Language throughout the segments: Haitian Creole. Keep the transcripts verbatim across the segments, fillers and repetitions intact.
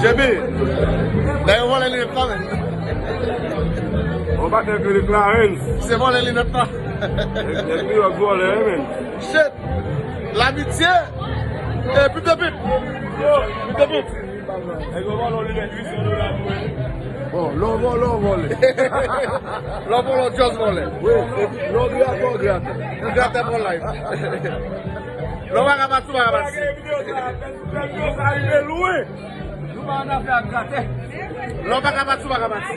Epi, dayè vòlè linèt la, men. On batè ke de Clarence. Se vòlè linèt la. Nèg New York vòlè, men. Shit. Labitye. E pip de pip. Pip de pip. Nèg yo vòlè linèt uit san dola pou mwen. Bon, lè w vòlè, w vòlè. Lè w vòlè, w just vòlè. Wi, epi lè w grate, w grate. Ou grate pou live. Lè w pa ka pati, ou pa ka pati. Lè videyo sa rive lwen. Nou pa nan afè ak gratè. Lè w pa ka pati, ou pa ka pati.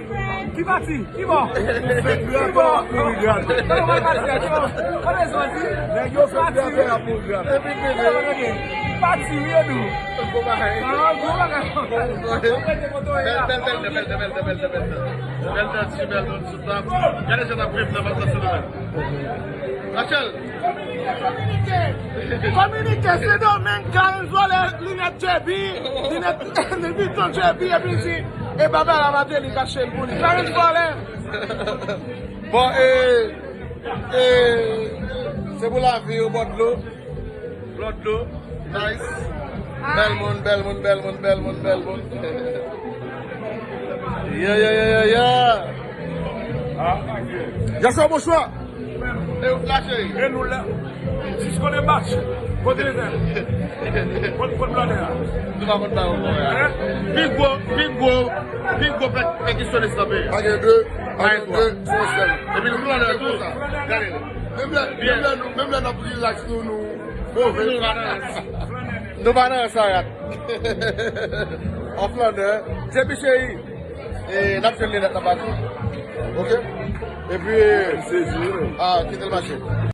Ki pati? Ki bò? Ki bò? Ki bò? Ki bò? Ki bò? Kote soti? Nèg yo fè gratè a pou gratè. Epi, epi, epi. Pati, wi, yo di w. Bon bagay. Ah, bon bagay. Bèl, bèl, bèl, bèl, bèl, bèl, bèl, bèl, bèl. Bèl tèt, bèl tèt, bèl tèt. Gade jan n ap viv nan Sendomeng. Rachel. Kominike, Sendomeng, Clarence vòlè linèt J B, linèt Louis Vuitton J B, epi l di, e baba la Martelly k achte l pou li. Clarence vòlè. Bon, e, e, se pou lavi, o bò dlo. Bò dlo. Nice. Bèl moun, bèl moun, bèl moun, bèl moun, bèl moun. Yeah, yeah, yeah, yeah, yeah. Jasper, bonswa. E ou la, cheri? E nou la. Sis kote match. Kote l fè? Kot, kot planè a? Nou pa konn sa ankò, ya. Hein? Pi gwo, pi gwo, pi gwo pèk-, pèkisyonis nan peyi a. Pa gen de, pa gen de, se yon sèl. Epi nou planè tou sa. Gade. Menm lè, menm lè nou, menm lè n ap relax nou, nou move. Nou pa nan sa, rat. An flannè. J B cheri. E n ap jwenn linèt nan pati. Ok? Epi, ah, kite l mache.